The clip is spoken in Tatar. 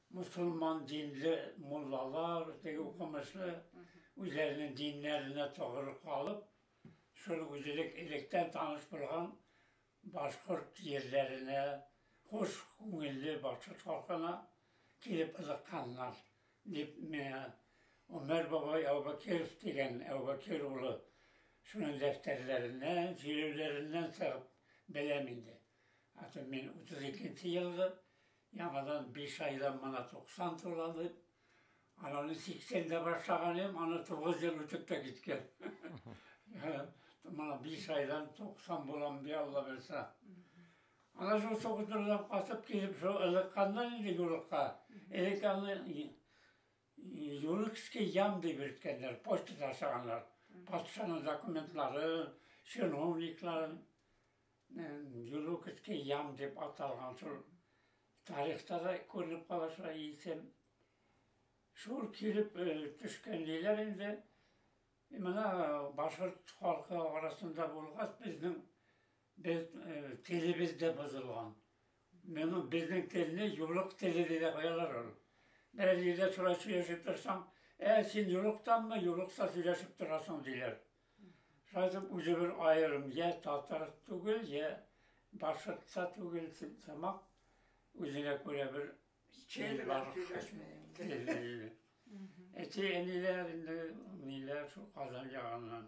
Мосылман динле муллалар, теге укымышлы, үзләренең диннәренә тугры калып, шул үзелек электән таныш булган башкорт җирләренә, хуш күңелле башкорт халкына килеп ылыкканнар, дип миңа Умәр бабай Әүбәкиров дигән Әүбәкир улы шуның дәфтәрләреннән, сөйләүләреннән чыгып беләм инде. Ә мин 32 елгы, яңадан 5 айдан мына 90 тула дип, ананы 80-дә башлаган идем, аны 9 ел үтеп тә киткән. Мына 5 айдан 90 булам ди, Алла белсә. Ана шул Сокутырдан качып килеп, шул ылыкканнан инде юлыкка. Элек аны Юлыкский ям дип йөрткәннәр, почта ташыганнар. Патшаның документларын, чиновникларын Юлыкский ям дип аталган шул тарихта да күренеп кала шулай исем. Шул килеп төшкән диләр инде. Менә башкорт халкы арасында булгач, безнең без телебез дә бозылган. Менә безнең телне юлык теле дип дә куялар ул. Берәр җирдә шулай сөйләшеп торсаң, ә син юлыктанмы, юлыкса сөйләшеп торасың диләр. Шулай итеп үзе бер аерым, я татар түгел, я башкортса түгел сымак, үзенә күрә бер тел бар. Әти-әниләр инде, ниләр шул Казан ягыннан.